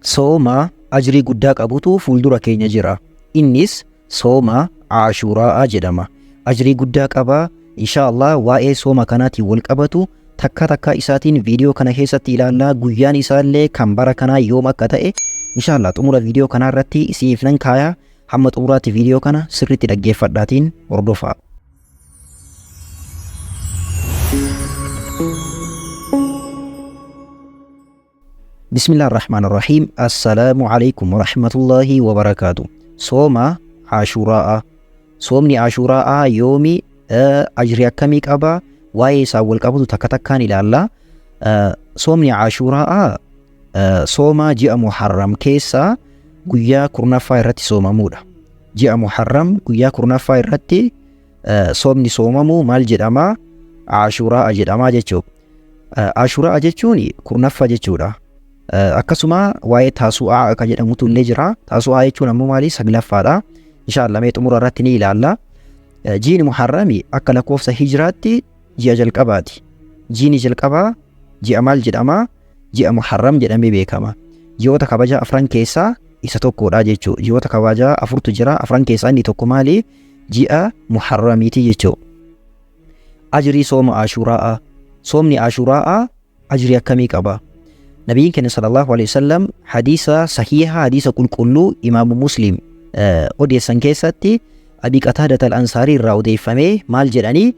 Sooma ajrii guddaa qabutu fuuldura keenya jira. Innis sooma Aashuuraa'a jedhama. Ajrii guddaa qaba. Inshaa Allah waa'ee sooma kanaatiin wal qabatu takka takkaa isaatiin viidiyoo kana keessatti ilaalla. Guyyaan isaallee kan bara kanaa yoom akka ta'e inshaa Allah xumura viidiyoo kanaa irratti isiniif nan kaaya. Hamma xumuraatti viidiyoo kana sirriitti dhaggeeffadhaatiin hordofaa. Bismillah ar-Rahmaan ar-Rahiim. Assalaamu alaikum warahmatullaahi wabarakaatu. Sooma Ashuuraa'a. Soomni Ashuuraa'a yoomi, ajrii akkamii qaba? Waa'ee isaan wal qabatu takka takkaan ilaalla. Soomni Ashuuraa'a sooma ji'a Muharram keessaa guyyaa 10ffaa irratti soomamuudha. Ji'a Muharram guyyaa 10ffaa irratti soomni soomamu maal jedhama? Ashuuraa'a jedhama jechuudha. Ashuuraa jechuun 10ffaa jechuudha. Akkasuma waa'ee taasu'aa akka jedhamutu illee jira. Taasu'aa jechuun ammoo maali? 9ffaadha. Inshaallah mee xumura irratti ni ilaalla. Jiini Muharrami akka lakkoofsa hijiraatti ji'a jalqabaati. Jiini jalqabaa ji'a maal jedhama? Ji'a Muharram jedhamee beekama. Ji'oota kabajaa afran keessaa isa tokkodha jechuudha. Ji'oota kabajaa afurtu jira. Afran keessaa inni tokko maali? Ji'a Muharramiiti jechuudha. Ajrii sooma Ashuuraa'a. Soomni Ashuuraa'a ajrii akkamii qaba? Nabiyyiin keenya sallallahu alaihi wasallam hadiisa sahiiha, hadiisa qulqulluu Imaamu Muslim odeessan keessatti Abi Qataadat al-Ansaarii irraa odeeffamee maal jedhanii,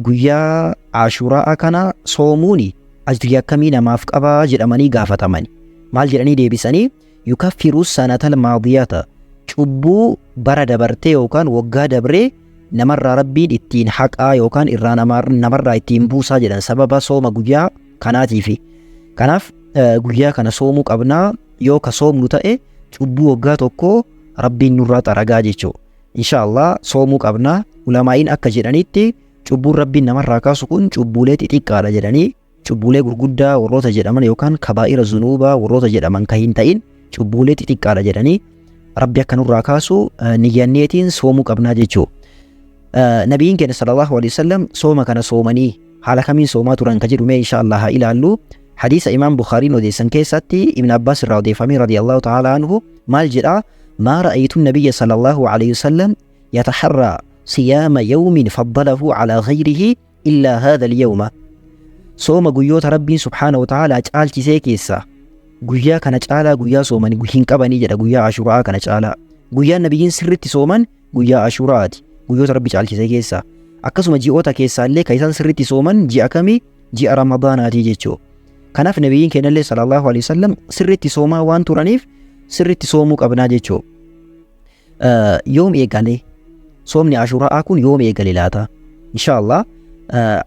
guyyaa Ashuuraa'a kana soomuuni ajrii akkamii namaaf qaba jedhamanii gaafatamani. Maal jedhanii deebisanii? Yukaffiru sanatal maadiyata, cubbuu bara dabartee yookaan waggaa dabree namarraa Rabbiin ittiin haqaa yookaan irraa namarraa ittiin buusaa jedhan sababa sooma guyyaa kanaatiifi. Kanaaf guyyaa kana soomuu qabnaa, yoo ka soomnu ta'e cubbuu waggaa tokkoo Rabbiin nurraa xaragaa jechuudha. Inshaallah soomuu qabnaa. Ulamaa'iin akka jedhanitti cubbuun Rabbiin namarraa kaasu kun cubbuulee xixiqqaadha jedhanii, cubbuulee gurguddaa warroota jedhaman yookaan kabaa'ira zunuubaa warroota jedhaman kan hin ta'in cubbuulee xixiqqaadha jedhanii Rabbi akka nurraa kaasu niyyanneetiin soomuu qabnaa jechuudha. Nabiyyiin keenya sallallahu alaihi wasallam sooma kana soomanii haala kamiin soomaa turan ka jedhu mee insha Allah haa ilaallu. Hadiisa Imaam Bukhaariin odeessan keessatti Ibn Abbaas irraa odeeffamee radiyallahu ta'ala anhu maal jedhaa? Maa ra'aytu nabiyya sallallahu alaihi wasallam yataharraa siyaama yawmin faddalahu ala ghayrihi illaa haadha al-yawma. Sooma guyyoota Rabbiin subhaanahu wa ta'aalaa caalchisee keessaa guyyaa kana caalaa guyyaa sooman hin qabanii jedha, guyyaa Ashuuraa kana caalaa. Guyyaan nabiyyiin sirritti sooman guyyaa Ashuuraati. Guyyoota Rabbi caalchisee keessaa. Akkasuma ji'oota keessaa illee kan isaan sirritti sooman ji'a kamii? Ji'a Ramadaanaatii jechuudha. Kanaaf nabiyyiin keenyallee sallallahu alaihi wasallam sirritti soomaa waan turaniif sirritti soomuu qabnaa jechuudha. Yoom eegale? Soomni Ashuuraa kun yoom eegale laata? Inshaallah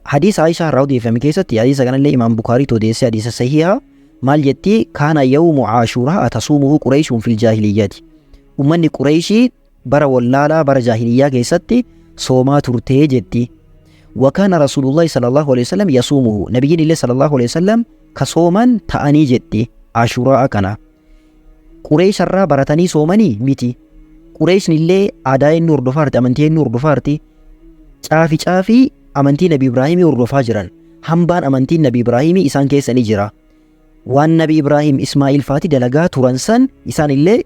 hadiisa Aishaa irraa odeeffame keessatti, hadiisa kanallee Imaam Bukaariitu odeesse, hadiisa sahiha, maal jetti? Kaana yawmu Ashuuraa tasuumuhu Qureeshuun fil jaahiliyyati. Ummanni Qureeshii bara wallaalaa, bara jaahiliyyaa keessatti soomaa turtee jetti. Wakaana Rasuulullahi sallallahu alaihi wasallam yasuumuhu. Nabiyyiin illee sallallahu alaihi wasallam ka sooman ta'anii jetti Ashuuraa kana. Qureesharraa baratanii soomanii miti. Qureeshni illee aadaa inni hordofaarti, amantii inni hordofaarti. Caafi caafii amantii Nabi Ibraahimii hordofaa jiran. Hambaan amantiin Nabi Ibraahimii isaan keessa ni jira. Waan Nabi Ibraahim Ismaa'il faati dalagaa turan san isaan illee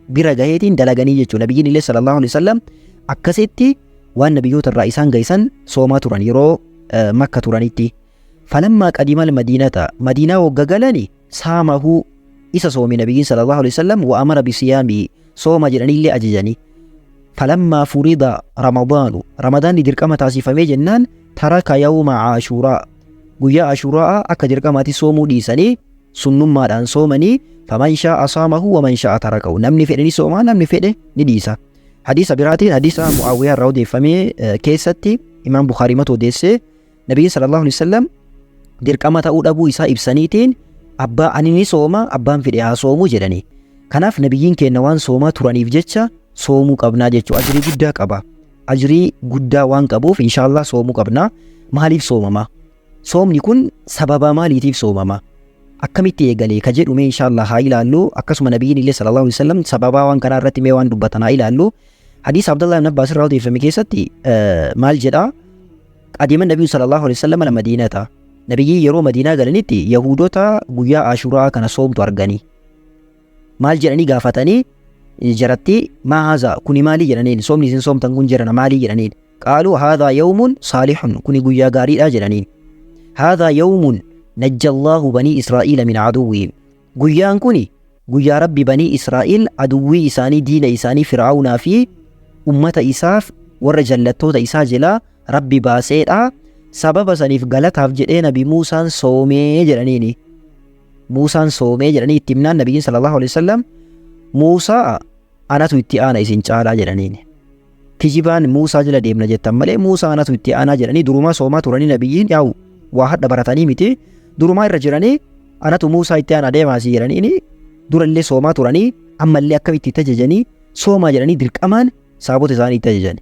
bira gaheetiin dalaganii jechuudha. Nabiyyiin illee sallallahu alaihi wasallam akkasitti waan nabiyyoota irraa isaan gahisan soomaa turan yeroo Makka turanitti. Falammaa qadimal madiinata, Madiinaa wagga galani, saamahu, isa soome nabiyyiin sallallahu alaihi wasallam, wa amara bisiyaamii, sooma jedhaniillee ajajanii. Falammaa furida ramadaanu, ramadaanni dirqama taasifamee jennaan, taraka yawma Ashuuraa, guyyaa Ashuuraa akka dirqamaatti soomuu dhiisanii sunnummaadhaan soomanii. Faman shaa'a saamahu waman shaa'a tarakahu, namni fedhe ni soomaa, namni fedhe ni dhiisa. Hadiisa biraatiin, hadiisa Mu'aawiyaa irraa odeeffamee keessatti, Imaam Bukaarii matu odeessee, Nabiyyiin sallallahu alaihi wasallam dirqama ta'uu dhabuu isaa ibsaniitiin abbaa ani ni sooma, abbaan fedhe haa soomuu jedhanii. Kanaaf nabiyyiin keenya waan soomaa turaniif jecha soomuu qabnaa jechuudha. Ajrii guddaa qaba. Ajrii guddaa waan qabuuf inshaallah soomuu qabna. Maaliif soomama? Soomni kun sababa maaliitiif soomama? Akkamitti eegale ka jedhu mee inshaallah haa ilaallu. Akkasuma nabiyyiin illee sallallahu alaihi wasallam sababaa waan kanaa irratti mee waan dubbatan haa ilaallu. Hadiisa Abdallah ibn Abbaas irraa odeeffame keessatti maal jedhaa? Qadima Nabiyyu sallallahu alaihi wasallam al-Madiinata. Nabiyyiin yeroo Madiinaa galanitti Yahuudota guyyaa Ashuuraa kana soomtu arganii. Maal jedhanii gaafatanii jaratti? Maa haazaa, kuni maalii jedhaniin, soomni isin soomtan kun jedhana maalii jedhaniin. Qaaluu haadhaa yawmun saalihun, kuni guyyaa gaariidha jedhaniin. Haadhaa yawmun najjallaahu banii Israa'iila min aduwwihim, guyyaan kuni guyyaa Rabbi banii Israa'iil aduwwii isaanii, diina isaanii Fir'aawnaa fi ummata isaaf warra jallattoota isaa jalaa Rabbi baaseedha. Sababa saniif galataaf jedhee Nabi Muusaan soomee jedhaniini. Muusaan soomee jedhanii itti himnaan, Nabiyyiin sallallahu alaihi wasallam Muusaa anatu itti aana isin caalaa jedhaniini. Kijibaan Muusaa jala deemna jettan malee Muusaa anatu itti aanaa jedhanii. Durumaa soomaa turanii Nabiyyiin, yaa'u waa hadha baratanii miti, durumaa irra jiranii. Anatu Muusaa itti aanaa deemaasii jedhaniini. Durallee soomaa turanii, ammallee akkamitti itti ajajanii soomaa jedhanii dirqamaan saabota isaanii itti ajajan.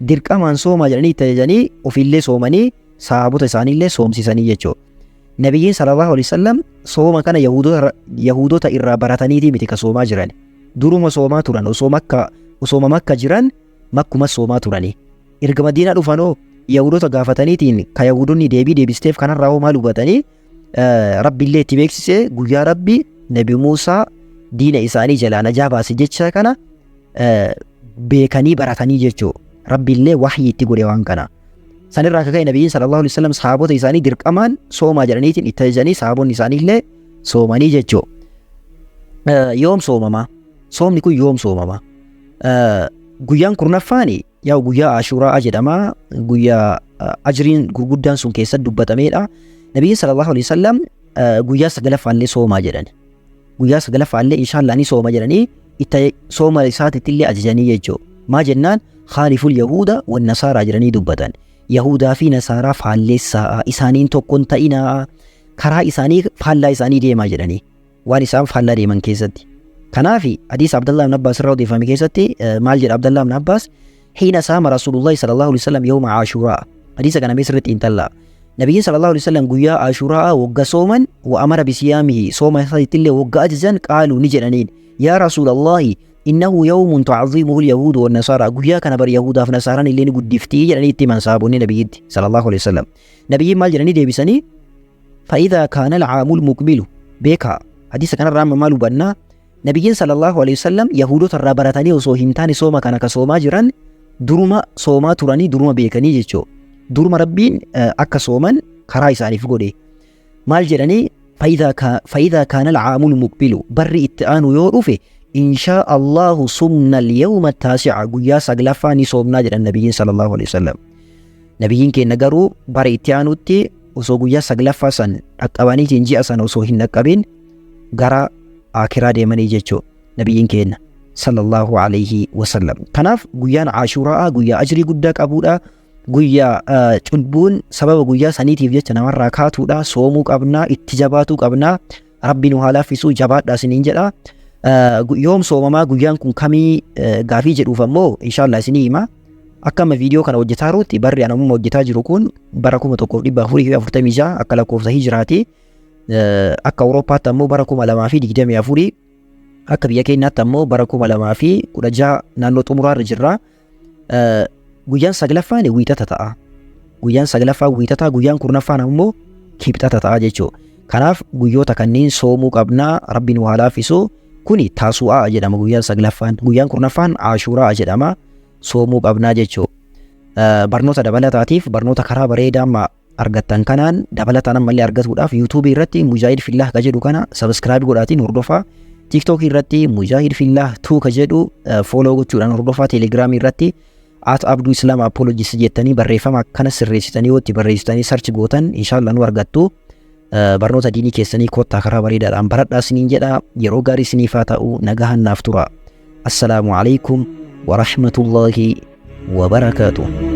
Dirqamaan soomaa jedhanii itti ajajanii, ofiillee soomanii saabota isaaniillee soomsisanii jechuudha. Nabiyyiin sallallahu alaihi wasallam sooma kana Yahuudota irraa barataniitii miti ka soomaa jiran. Duruma soomaa turan, osoo Makka osooma Makka jiran makkuma soomaa turanii. Erga Madiinaa dhufanoo Yahuudota gaafataniitiin ka Yahuudonni deebii deebisteef kanarraa hoo maal hubatanii? Rabbiillee itti beeksise, guyyaa Rabbi Nabi Muusaa diina isaanii jalaa najaa baase jecha kana beekanii baratanii jechuudha. Rabbiillee wahyii itti godhe waan kana. Sanirraa akka ka'e Nabiyyiin sallallahu alaihi wasallam sahaabota isaanii dirqamaan soomaa jedhaniitiin itti ajajanii, sahaabonni isaaniillee soomanii jechuudha. Yoom soomama? Soomni kun yoom soomama? Guyyaan kurnaffaan yaa guyyaa Ashuuraa jedhama. Guyyaa ajriin gurguddaan sun keessatti dubbatameedha. Nabiyyiin sallallahu alaihi wasallam guyyaa sagalaffaallee soomaa jedhan. Guyyaa sagalaffaallee inshaallah ni sooma jedhanii itti sooma isaatitti illee ajajanii jechuudha. Maa jennaan, khaaliful yahuuda wan nasaaraa jedhanii dubbatan. Yahudaa fi nasaaraa faalleessaa, isaaniin tokkon ta'inaa, karaa isaanii faallaa isaanii deemaa jedhanii waan isaan faallaa deeman keessatti. Kanaaf hadiisa Abdallah ibn Abbaas irraa odeeffame keessatti maal jedha Abdallah ibn Abbaas? Hiina saama Rasuulullahi sallallahu alaihi wasallam yawma Ashuuraa. Hadiisa kana mee sirriitti xiinxallaa. Nabiyyiin sallallahu alaihi wasallam guyyaa Ashuuraa wagga sooman, wa amara bisiyaamihi, sooma isaatti illee wagga ajajan, qaaluu ni jedhaniin, yaa Rasuulallahi, innahu yawmun tu'azzimuhu al-yahuudu wan nasaara, guyyaa kana bar Yahudaaf Nasaaraan illee ni guddiftii jedhanii itti himan sahaabonni Nabiyyitti sallallahu alaihi wasallam. Nabiyyiin maal jedhanii deebisanii? Fa'idhaa kaana al-caamul muqbilu. Beekaa, hadiisa kanarraa amma maal hubannaa? Nabiyyiin sallallahu alaihi wasallam Yahuudota irraa baratanii osoo hin taane sooma kana ka soomaa jiran duruma soomaa turanii, duruma beekanii jechuudha. Duruma Rabbiin akka sooman karaa isaaniif godhe. Maal jedhanii? Fa'idhaa kaana al-caamul muqbilu, barri itti aanu yoo dhufe, inshaa Allahu sumna al-yawma taasi'a, guyyaa saglaffaa ni soomnaa jedhan Nabiyyiin sallallahu alaihi wasallam. Nabiyyiin keenya garuu bara itti aanutti osoo guyyaa saglaffaa san dhaqqabaniitiin ji'a sana osoo hin dhaqqabin gara akiraa deemanii jechuudha Nabiyyiin keenya sallallahu alaihi wasallam. Kanaaf guyyaan Ashuuraa guyyaa ajrii guddaa qabuudha. Guyyaa cubbuun sababa guyyaa saniitiif jecha namarraa kaatuudha. Soomuu qabnaa, itti jabaatuu qabnaa. Rabbi nu haa laaffisuu, jabaadhaa isiniin jedha. Yoom soomamaa, guyyaan kun kamii gaafii jedhuuf ammoo inshaallah isinii hima. Akka amma viidiyoo kana hojjetaa jirutti, barri ani amma hojjetaa jiru kun bara 1446 akka lakkoofsa hijiraati. Akka Awurooppaatti ammoo bara 2024, akka biyya keenyaatti ammoo bara 2016 naannoo xumuraarra jirra. Guyyaan saglaffaan wiixata ta'a. Guyyaan saglaffaan wiixataa, guyyaan kurnaffaan ammoo kibxata ta'a jechuudha. Kanaaf guyyoota kanneen soomuu qabnaa, Rabbi nu haa laaffisu. Kuni taasu'aa jedhama guyyaan saglaffaan. Guyyaan kurnaffaan Ashuuraa jedhama. Soomuu qabnaa jechuudha. Barnoota dabalataatiif, barnoota karaa bareedaa amma argattan kanaan dabalataan ammallee argatuudhaaf, yuutuubii irratti Mujaahid Fillah ka jedhu kana subscribe godhaatiin hordofaa. TikTok irratti Mujaahid Fillah 2 ka jedhu follow gochuudhaan hordofaa. Telegiraamii irratti @AbduIslamApologist jettanii barreeffama akkana sirreessitanii yoo itti barreessitanii search gootan inshaallah nu argattu. Barnoota diinii keessanii kottaa karaa bareedaadhaan baradhaa isiniin jedha. Yeroo gaarii isiniif haa ta'u, nagahan naaf tura. Assalaamu alaikum wa rahmatullahi wa barakaatuh.